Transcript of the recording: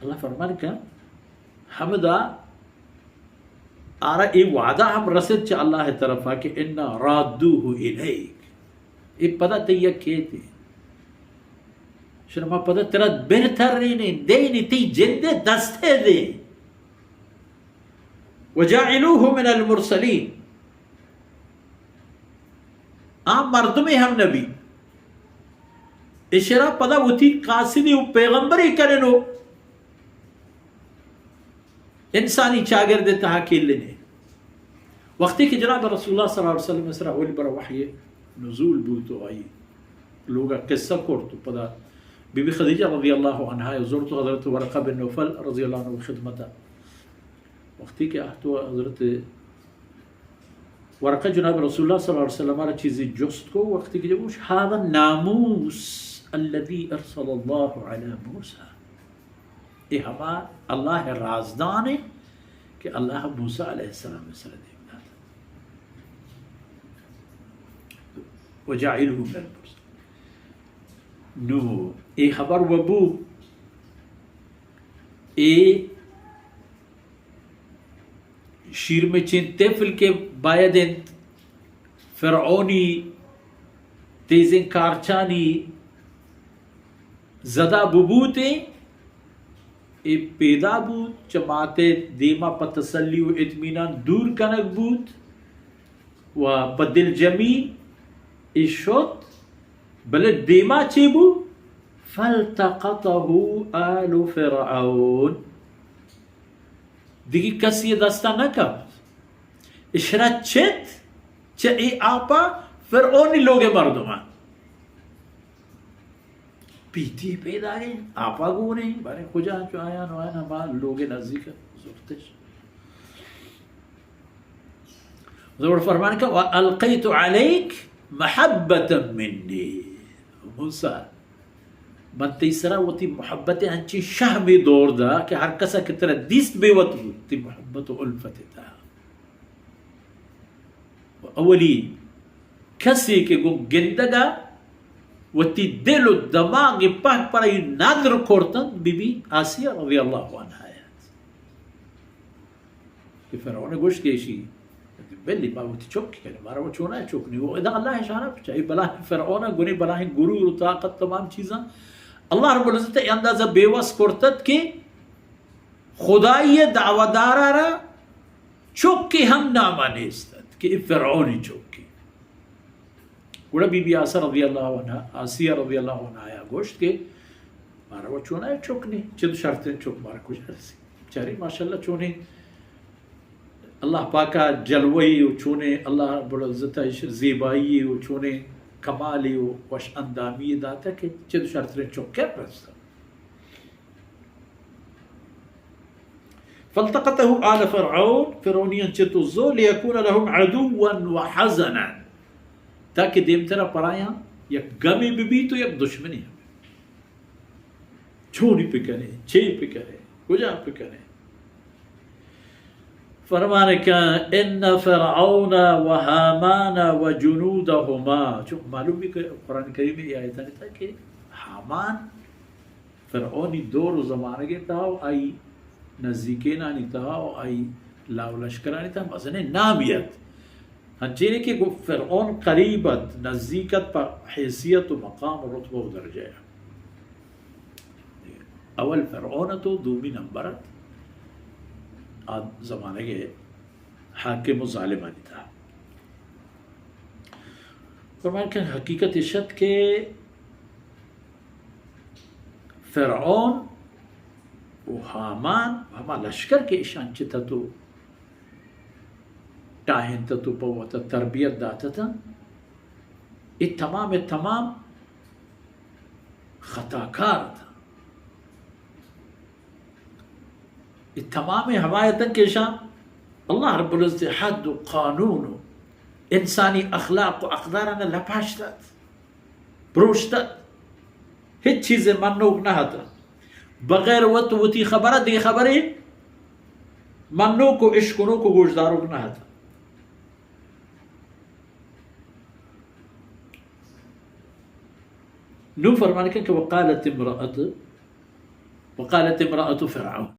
اللہ فرمان کہ ہمدا آرا اے وعدہ ہم رسد چہ اللہ طرفا کہ انا رادوہ الیک، اے پدا تئی یک کیتے، شر ما پدا ترا بہترینیں دینی تئی جندے دستے دے۔ وجاعلوہ من المرسلین، آ مردمے ہم نبی، اشرا پدا وتی قاصدی و پیغمبری کننو۔ انسانی چاگرد تہا کیلنے۔ وقتی کہ جناب رسول اللہ صلی اللہ علیہ وسلم سرا اولی بر وحی نزول بوت و آئی لوگا قصہ کرت و پدا بی بی خدیجہ رضی اللہ عنہا زرت و حضرت ورقہ بن نوفل رضی اللہ عنہ خدمتا۔ وقتی کہ آہت و حضرت ورقہ جناب رسول اللہ صلی اللہ علیہ وسلم را چیزی جست کو، وقتی کہ جب گوش، هذا الناموس الذي ارسل الله على موسى، اے ہما اللہ رازدان ہے کہ اللہ موسیٰ علیہ السلام سر دیم داتا۔ وجاعله من المرسلين۔ نو اے خبر وبو، اے شیرمچین طفل کہ باید انت فرعونی تیزیں کارچانی زدہ ببوتیں، اے پیدا بوت، چہ ماتے دیما پہ تسلی و اطمینان دور کنگ بوت و پہ دلجمی اے شت، بلے دیما چے بو؟ فالتقطه آل فرعون۔ دگہ کسی دستا نہ کپت۔ اشرا چت چہ اے آپا فرعونی لوگ مردمان۔ پیتی پیداگیں، آپا گونے، بارے کجا چو آیا نو آیا ما لوگ نزدیک زرتش۔ زور فرمان کہ والقیت علیک محبة منی۔ موسیٰ، من تئی سرا وتی محبت انچیں شہمے دور دا کہ ہر کسا کہ ترا دیست بے وت بوت، تئی محبت و الفت تا۔ و اولی کسے کہ گوں گندگا وتی دل و دماغ پہک پر ای ندر کرتن، بی بی آسیہ رضی اللہ عنہا ات۔ کہ فرعون گوشت کہ ایشی، بلی ما وتی چک کنیں، مارا وہ چونا چک نہیں۔ وہ ادا اللہ شانہ پچا، اے بلاہیں فرعون گنے بلاہیں غرور و طاقت تمام چیزاں۔ اللہ رب العزت اے اندازہ بے وس کرتت کہ خدائی دعویدارا را چکے ہم ناما نیستت کہ اے فرعونی چکے۔ گڑا بی بی آسیہ رضی اللہ عنہا، آسیہ رضی اللہ عنہا یا گوشت کہ مارا وہ چونا چک نہیں، چد شرطیں چک مارا کجا رسی۔ چاری ماشاءاللہ چونیں اللہ پاکا جلوہی و چونیں اللہ رب العزت زیبائی و چونیں کمالی و وش اندامی داتا کہ چد شرطیں چک کر رستا۔ فالتقطه آل فرعون، فرعونیان چت و زو، لیکون لهم عدوا وحزنا، تاکہ دیمترا پرایاں یک گمی ببیت و یک دشمنی ہم۔ چونی پکنے، چے پکنے، کجا پکنے؟ فرمان کہ ان فرعون و هامان و جنودهما، چون معلوم بھی کہ قرآن کریم یہ آیتانی تہا کہ ہامان فرعونی دور و زمانگے تہا و آئی نزیکینانی تہا و آئی لاو لشکرانی تہا مزنیں نامی ات۔ ہنچینے کہ گو فرعون قریب ات، نزیک ات پہ حیثیت و مقام و رتبہ و درجہ۔ اول فرعون ات و دومی نمبر ات آ زمانگے حاکم و ظالمانی تہا۔ فرمان کہ حقیقت اش ات کہ فرعون و ہامان و ہما لشکر کہ اشان چت ات و ٹاہینت ات و پہ وتا تربیت دات اتن، اے تمام ء تمام خطاکار اتن۔ اے تمام ہما اتن کہ اشان اللہ رب العزت حد و قانون و انسانی اخلاق و اقداران لپاشت ات۔ پروشت ات۔ ہچ چیزے منوک نہ ات۔ بغیر وت وتی خبر ء دگہ خبرے منوک و اشکنوک و گوشداروک نہ ات۔ نوں فرمان کن کہ وقالت امرأة وقالت امرأة فرعون،